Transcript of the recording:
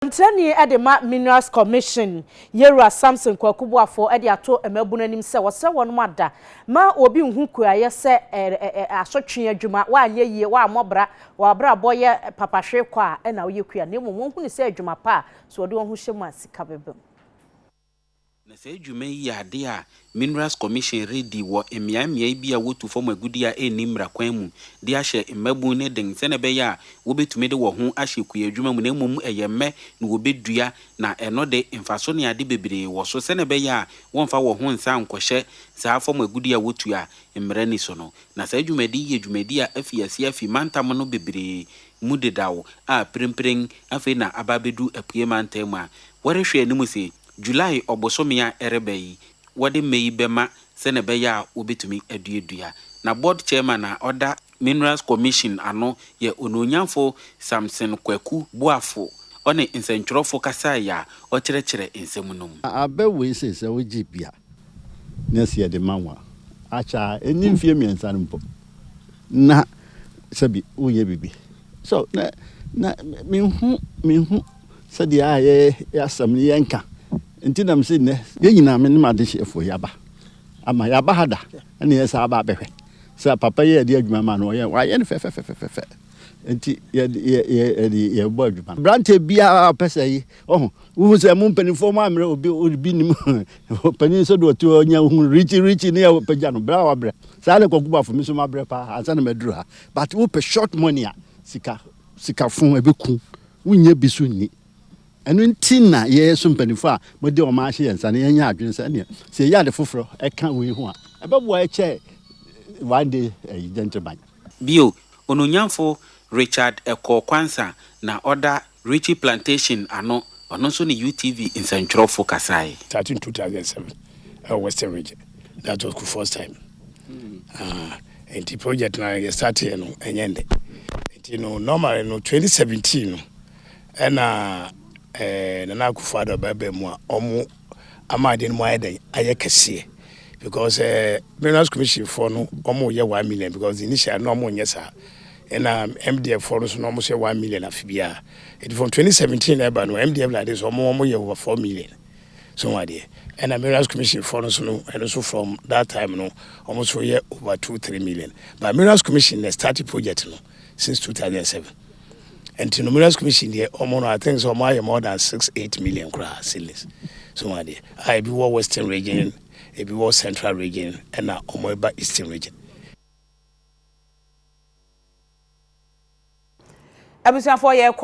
Nkyerɛni de ma Minerals Commission, Yewura Samson Kwaku Boafo de ato mmabunu anim sɛ wɔsrɛ wɔn ada ma obi nhu kuayɛ sɛ asotwe adwuma, woanyɛ yie, woammɔ bra, w'abrabɔ yɛ papahwe kɔ a ɛna woyɛ kua, na mmom wɔnhu no sɛ adwuma pa a sɛ wɔde wɔn ho hyɛ mu a sika bɛba mu. Na saa dwuma yi yɛ ade a Minerals Commission redi wɔ mmeaemmeae bi a wotu fam agude a enni mmara kwan mu de ahyɛ mmabun no den sɛnea ɛbɛyɛ a wobetumi de wɔn ho ahyɛ kuadwuma mu na mmom ɛyɛ mmɛ na wobedua na ɛno de mfaso ne ade bebree wɔ so sɛnea ɛbɛyɛ a wɔmfa wɔn ho nsa nkɔhyɛ saa fam agude a wotu a mmara nni so no. Na saa dwumadi yi yɛ dwumadi a afi ase afi mantam no bebree mu dedaw a prempren afei na aba abedu Apue Mantam mu a wɔrehwɛ anim se July ɔbosome a ɛreba yi, wɔde mmɛ yi bɛma sɛnea ɛbɛyɛ a wobetumi aduadua. Na Board Chairman a ɔda Minerals Commission ano yɛ Onuonyamfo Samson Kwaku Boafo. Ɔne nsɛntwerɛfo kasae a ɔkyerɛkyerɛ nsɛm no mu. Abɛ wei sei sɛ wogye bi a na sɛ yɛde ma wo a, akyɛ a ɛnni mfeɛ mmiɛnsa no mpo na sɛbi wonyɛ biribi. So na na menhu menhu sɛdeɛ a yɛ yɛ asɛm no yɛnka nti nam sɛ nnɛ yɛn nyinaa me ne m'adehyeɛfoɔ yɛaba ama yɛaba ha da ɛne yɛ saa aba abɛhwɛ sɛ papa yi yɛde adwuma ma no ɔyɛ wayɛ no fɛfɛfɛfɛfɛ nti yɛde yɛde yɛbɔ adwuma aberanteɛ biara pɛ sɛ yi ɔho wohu sɛ mo mpanimfoɔ mo ammerɛ obi obi nim panin sɛ de ɔte hɔ nya hu rikyi rikyi ne yɛ pagya no berɛ a wabrɛ saa ne Kwaku Bafo mi so mabrɛ paa ansa na maduru ha, but wopɛ short money a sika sika fo ɛbɛku wonyɛ bi so nni. Ɛno nti na yɛyɛ so mpanimfoɔ a mode ɔma ahyɛ yɛn nsa no yɛnyɛ adwene sɛ ɛneɛ sɛ yɛyɛ ade foforɔ ɛka wei ho a ɛbɛboa ɛkyɛ one day ɛyi gentleman. Bio, Onuonyamfo Richard Ɛkɔɔ Kwansa na ɔda Richie Plantation ano, ɔno nso ne UTV nsɛntwerɛfo kasae. Starting 2007 Western Region, that was the first time. Nti project na yɛ start yɛ no ɛnyɛ ndɛ. Nti no normally no 2017 no ɛna Nana Akufo-Addo bɛbɛ mu a ɔmo ama adeɛ no mu ayɛ dɛn ayɛ kɛseɛ because Minerals Commission foɔ no ɔmo yɛ 1 million because initially na ɔmo nyɛ saa, ɛna MDF foɔ no so na ɔmo sɛ 1 million afe biara. Nti from 2017 na ɛba no MDF like this ɔmo yɛ over 4 million so wɔn adeɛ, ɛna Minerals Commission foɔ no so no ɛno so from that time no ɔmo so yɛ over 2-3 million, but Minerals Commission na start project no since 2007. Nti no Minerals Commission deɛ ɔmo no I think sɛ ɔmo ayɛ more than 6-8 million koraa seedlings so wɔn adeɛ a ebi wɔ Western Region, ebi wɔ Central Region, ɛna ɔmo ɛba Eastern Region. Abusuafoɔ, yɛ.